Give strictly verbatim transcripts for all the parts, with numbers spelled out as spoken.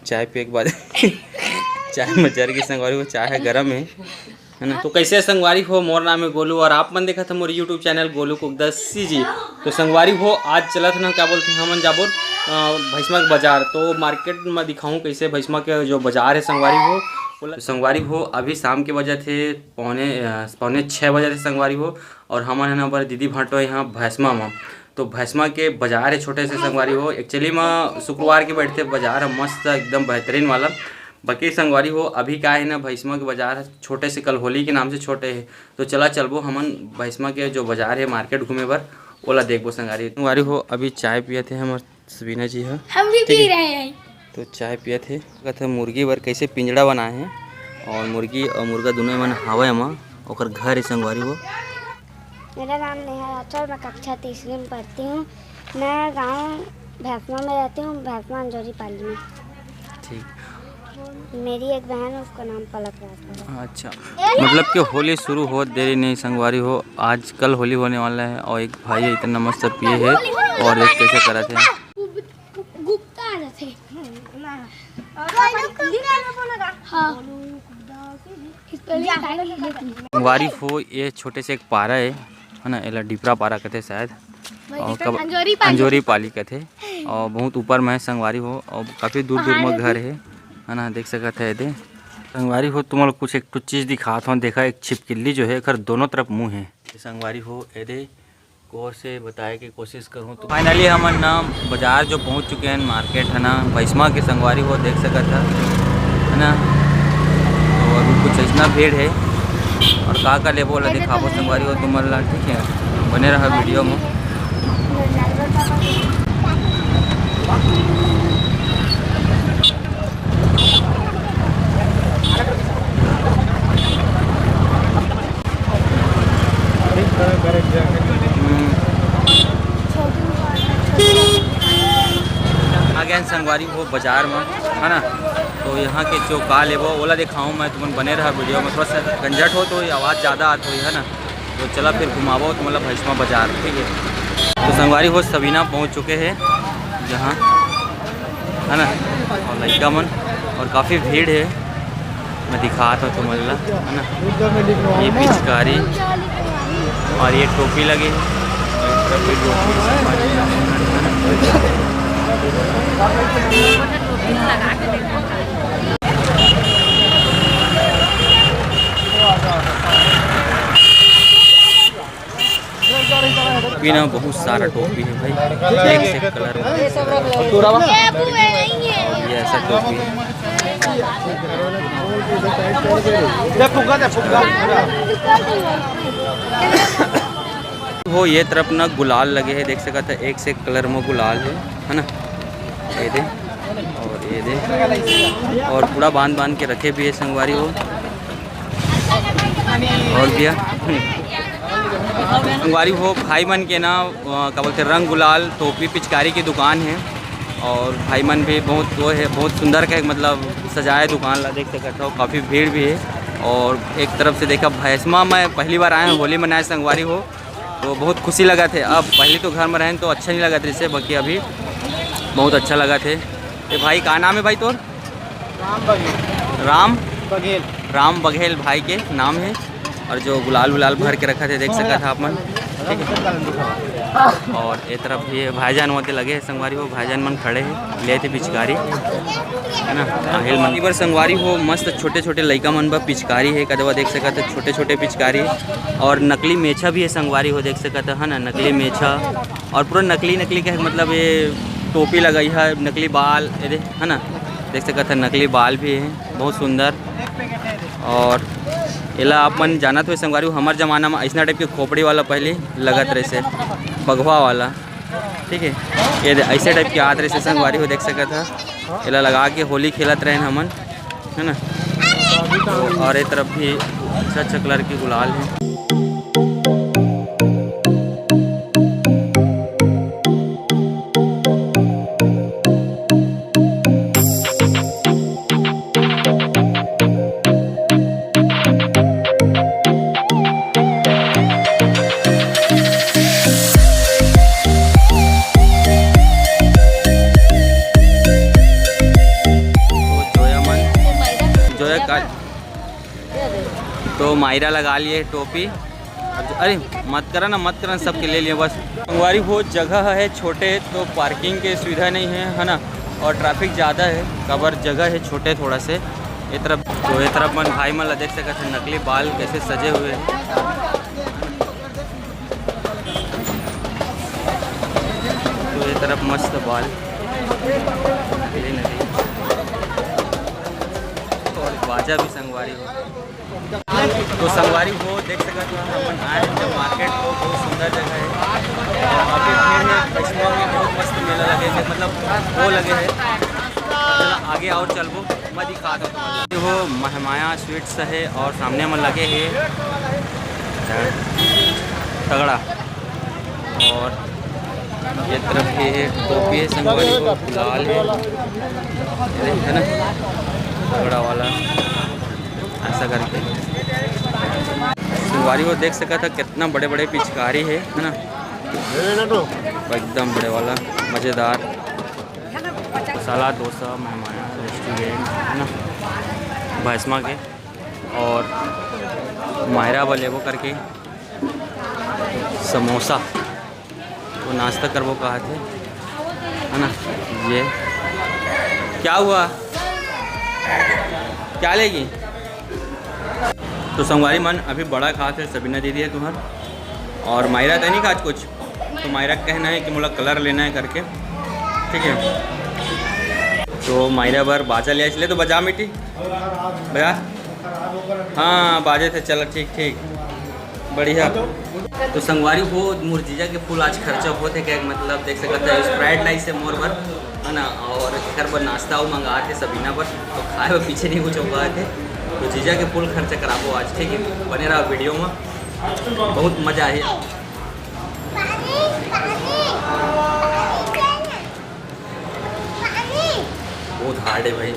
चाय पिए के बाद चाय में जर गिस संगवारी हो, चाय ह गरम हे, है ना। तो कैसे संगवारी हो, मोर नाम है गोलू और आप मन देखत हो मोर YouTube channel Golu cook the CG. तो संगवारी हो, आज चलत हन, का बोलथे, हमन जाबो, अ, भैसमा के बाजार। तो मार्केट में दिखाऊं कैसे भैसमा के जो बाजार है संगवारी हो। बोला, तो संगवारी हो, अभी शाम के बजत हे पौने, अ, पौने छः बजत हे संगवारी हो। और हमन है ना, पर दीदी भांटो यहाँ भैसमा में। तो भैसमा के बाजार है छोटे से संगवारी हो। Actually में शुक्रवार के बैठते बाजार है, मस्त एकदम बेहतरीन वाला। बाकी संगवारी हो, अभी का है ना, भैसमा के बाजार है छोटे से, कल होली के नाम से छोटे है। तो चला चलबो हमन भैसमा के जो बाजार है मार्केट घूमे बर, ओला देखबो संगवारी। संगवारी हो, अभी चाय पियत हे हमर सबीना जी ह। हम भी ठीक पी है। रहे हैं। तो चाय पियत हे। कहत हे मुर्गी बर कैसे पिंजड़ा बनाए हे और मुर्गी और मुर्गा दोनों मन हावय एमा, ओकर घर है संगवारी हो। मेरा नाम नेहा राठौर, मैं कक्षा तीसरी में पढ़ती हूँ। मैं गांव भैसमा में रहती हूँ, भैसमा अंजोरी पाली में। ठीक। मेरी एक बहन है, उसका नाम पलक राठौर है। अच्छा, मतलब कि होली शुरू होत देरी नहीं संगवारी हो, आज कल होली होने वाला है और एक भाई है इतना मस्त पिए है और देख कैसे करत है। गुप्ता आ जाथे। हाँ। संगवारी हो, ये छोटे से एक पारा है, है ना, एला डिपरा पारा कथे शायद। और कब अंजोरी पाली। अंजोरी पाली कथे। और बहुत ऊपर में है संगवारी हो, और काफी दूर दूर में घर है, है ना, देख सकत है एदे। संगवारी हो, तुमन कुछ एक ठो चीज दिखात हूँ, देखा, एक छिपकली जो है, एकर दोनों तरफ मुंह है। संगवारी हो, एदे गौर से बताए के कोशिश करूँ तो finally हमन ना बाजार जो पहुँच चुके हैं, मार्केट है ना, भैसमा के संगवारी हो देख सकत है, है ना। तो अभी कुछ ऐसना भीड़ है और का का लेबो ओला दिखाबो संगवारी हो तुमन ला, ठीक है, बने रहा वीडियो में। हम्म। आ गए हैं संगवारी हो बाजार में, है ना। तो यहाँ के जो का लेबो ओला दिखाऊँ मैं तुमन, बने रहा वीडियो में। थोड़ा सा गंजट हो तो ये आवाज़ ज़्यादा आत होही, है ना। तो चला फिर घुमाबो तुमन ला भैसमा बाजार, ठीक है। तो संगवारी हो, सबीना पहुँच चुके हैं यहाँ, है ना, और लइका मन, और काफ़ी भीड़ है। मैं दिखात हूँ तुमन ला, है ना, ये पिचकारी और ये टोपी लगे है। टोपी ना बहुत सारा टोपी है भाई, एक से एक कलर में। ये ऐसा टोपी है। हो, ये तरफ ना गुलाल लगे है, देख सकत है, एक से एक कलर में गुलाल है, है ना। ये दे और ये दे और पूरा बांध बांध के रखे भी है संगवारी हो। और भैया संगवारी हो, भाई मन के ना, अ, का बोलते, रंग गुलाल, टोपी, पिचकारी की दुकान है। और भाई मन भी बहुत वो है, बहुत सुंदर का, मतलब, सजाए दुकान ला, देख सकत हो, काफ़ी भीड़ भी है। और एक तरफ से देखा, भैसमा मैं पहली बार आया हूँ होली मनाए संगवारी हो, तो बहुत खुशी लगा थे। अब पहले तो घर में रहें तो अच्छा नहीं लगा थे इससे, बाकी अभी बहुत अच्छा लगा थे। ए भाई, का नाम है भाई तोर? राम बघेल। राम? बघेल। राम बघेल भाई के नाम है। और जो गुलाल उलाल भर के रखा थे, देख सकत है आप मन, ठीक है। और ये तरफ ये भाईजान होते लगे हैं संगवारी, वो भाईजान मन खड़े हैं, ले थे पिचकारी, है ना। आहिल मन बर संगवारी हो, मस्त छोटे छोटे लइका मन बर पिचकारी है, कदवा देख सकत है, छोटे छोटे पिचकारी। और नकली मेछा भी है संगवारी हो, देख सकत है ना, नकली मेछा। और पूरा नकली नकली के, मतलब, ये टोपी लगाई है, नकली बाल, ये दे, है ना, देख सकत है, नकली बाल भी है, बहुत सुंदर। और एला आप मन जानत हो संगवारी हो, हमर जमाना में ऐसना टाइप के खोपड़ी वाला पहले लगत रहे से, बघवा वाला, ठीक है, ये दे, ऐसे टाइप के आत रहे से संगवारी हो, देख सकत है, एला लगा के होली खेलत रहे हमन, है ना। और ये तरफ भी अच्छा अच्छा कलर के गुलाल है। तो मायरा लगा लिए टोपी। अरे मत करा ना, मत करा ना, सबके ले लिए बस। संगवारी हो, जगह है छोटे, तो पार्किंग के सुविधा नहीं है, है ना, और ट्रैफिक ज़्यादा है, काबर जगह है छोटे थोड़ा से। ये तरफ तो, ये तरफ मन भाई मन ला देख सकत है, नकली बाल कैसे सजे हुए हैं। तो ये तरफ मस्त बाल, ये नदी और बाजा भी संगवारी हो। तो संगवारी हो देख सकत हो, हमन आए हैं जब मार्केट, तो बहुत सुंदर जगह है। और अभी फिर है, वैष्णव में बहुत मस्त मेला लगे है, मतलब वो लगे है। चला आगे और चलबो, मैं दिखा दो तुमन ला। ये हो महमाया स्वीट्स है और सामने में लगे है तगड़ा। और ये तरफ ये है टोपी है संगवारी हो, लाल है, है ना, तगड़ा वाला ऐसा करके। संगवारी हो देख सकत है कितना बड़े बड़े पिचकारी है, है ना, एकदम बड़े वाला मज़ेदार। मसाला डोसा महमाया रेस्टोरेंट, है ना, भैसमा के। और मायरा बर लेबो करके समोसा, वो नाश्ता करबो कहा थे, है ना। ये क्या हुआ, क्या लेगी? तो संगवारी मन अभी बड़ा खात है सबीना दीदी है तुम्हार, और मायरा तो नहीं खात कुछ। तो मायरा का कहना है कि मोला कलर लेना है करके, ठीक है। तो मायरा बर बाजा ले आइस, ले तो बजा मिट्टी, बजा। हाँ बाजे थे, चलो ठीक ठीक, बढ़िया। तो संगवारी हो, मोर जीजा के फुल आज खर्चा होत है क्या, मतलब देख सकत है, स्प्राइट लाइस है मोर बर, है ना, और एकर बर नाश्ता वो मंगा थे सबीना बर, तो खाए बर पीछे नहीं कुछ होगा थे। तो जीजा के फुल खर्चा कराबो आज, ठीक है, बने रहा वीडियो में, बहुत मजा आही। बहुत हार्ड है भाई।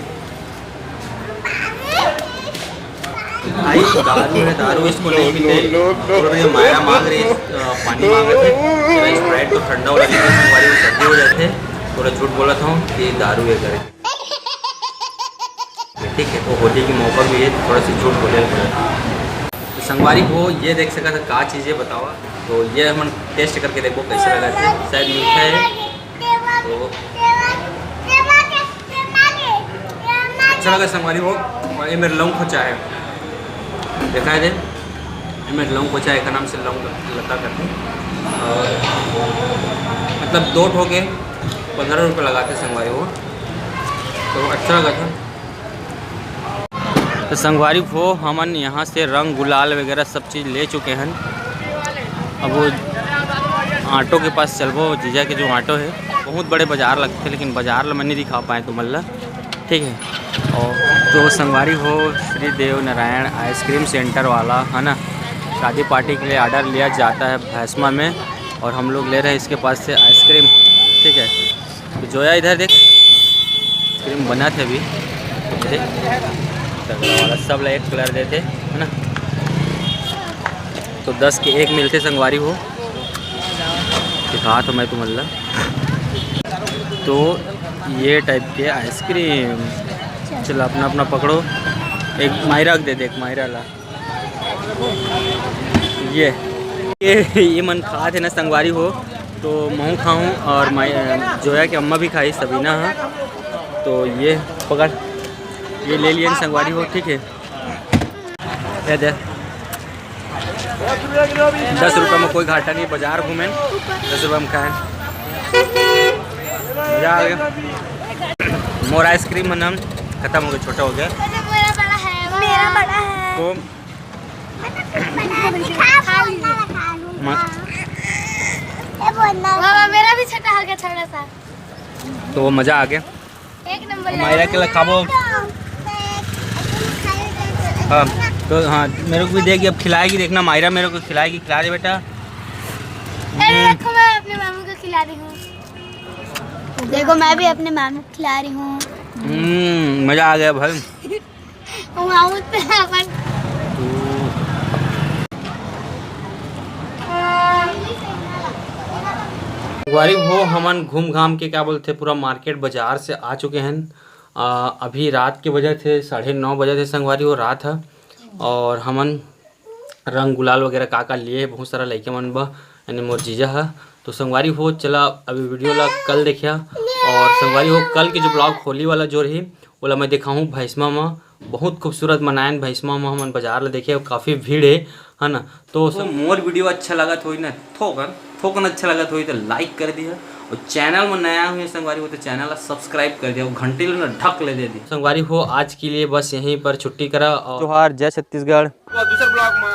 भाई दारू है, दारू इसको नहीं पीते। और ये मायरा मांग रही है, अ, पानी मांग रहे थे। थोड़ा स्प्राइट तो ठंडा हो लगे, हमारी सर्दी हो जाते, थोड़ा झूठ बोला था कि दारू है करे। ठीक है, तो होली के मौका भी है, थोड़ा सा झूठ बोले। तो संगवारी हो, ये देख सकत है का चीज़ है बतावा। तो ये हमन टेस्ट करके देखो कैसे लगा थे, शायद मीठा है। तो अच्छा लगा संगवारी हो। और ये मेरे लौंग खोचा है, देखा है दे, ये मेरे लौंग खोचा है, का नाम से लौंग लता करते। और मतलब दो ठो के पन्द्रह रुपये लगाते संगवारी हो, तो अच्छा लगा था। तो संगवारी हो, हमन यहाँ से रंग गुलाल वगैरह सब चीज़ ले चुके हैं। अब वो ऑटो के पास चलबो, जीजा के जो ऑटो है, बहुत बड़े बाजार लगते, लेकिन बाजार ला मैं नहीं दिखा पाए तुमन ला, ठीक है। और तो संगवारी हो, श्री देव नारायण आइसक्रीम सेंटर वाला है ना, शादी पार्टी के लिए ऑर्डर लिया जाता है भैसमा में, और हम लोग ले रहे हैं इसके पास से आइसक्रीम, ठीक है। तो जोया इधर देख, आइसक्रीम बना थे अभी, देख, तगड़ा वाला सब ला एक कलर देते, है ना। तो दस के एक मिलते संगवारी हो, दिखा तो मैं तुमन ला। तो ये टाइप के आइसक्रीम, चल अपना अपना पकड़ो, एक मायरा के दे दे, एक मायरा ला। ये ये ये मन खात है ना संगवारी हो, तो महू खाऊं और मैं, जोया के अम्मा भी खाई, सबीना। हाँ, तो ये पकड़, ये ले लिए संगवारी हो, ठीक है। ये दे, दस रुपये में कोई घाटा नहीं, बाजार घूमे, दस रुपये में खाए, मजा आ गया। मोर आइसक्रीम मन खत्म हो गया, छोटा हो गया। मेरा बड़ा है। मेरा बड़ा है। तो बाबा, मेरा भी छोटा हो गया थोड़ा सा। तो वो मज़ा आ गया। एक नंबर मायरा के ला खाबो। हाँ, तो हाँ, मेरे को भी देगी, अब खिलाएगी, देखना मायरा मेरे को खिलाएगी, खिला दे बेटा। अरे हम्म। देखो, मैं अपने मामू को खिला रही हूँ। देखो, मैं भी अपने मामू को खिला रही हूँ। हम्म, मज़ा आ गया भाई। संगवारी हो, हमन घूम घाम के, क्या बोलते, पूरा मार्केट बाजार से आ चुके हैं। आ, अभी रात के बजत हे साढ़े नौ बजत हे संगवारी हो, रात ह। और हमन रंग गुलाल वगैरह का का लिए हे बहुत सारा लइका मन बर, यानी मोर जीजा ह। तो संगवारी हो, चला अभी वीडियो ला कल देखिया। और संगवारी हो, कल के जो ब्लॉग होली वाला जो रही, ओला मैं दिखाहूँ भैसमा म। बहुत खूबसूरत मनायन भैसमा म, हमन बाजार ला देखे, काफ़ी भीड़ हे, है ना। तो सब मोर वीडियो अच्छा लगत होई ना, थोकन थोकन अच्छा लगत होई तो लाइक कर दिया, और चैनल में नया हुई संगवारी हो तो चैनल ला सब्सक्राइब कर दिया, और घंटी ला ना ढक ले दे दिया। संगवारी हो, आज के लिए बस यहीं पर छुट्टी करा और जोहार, जय छत्तीसगढ़। दूसर ब्लॉग में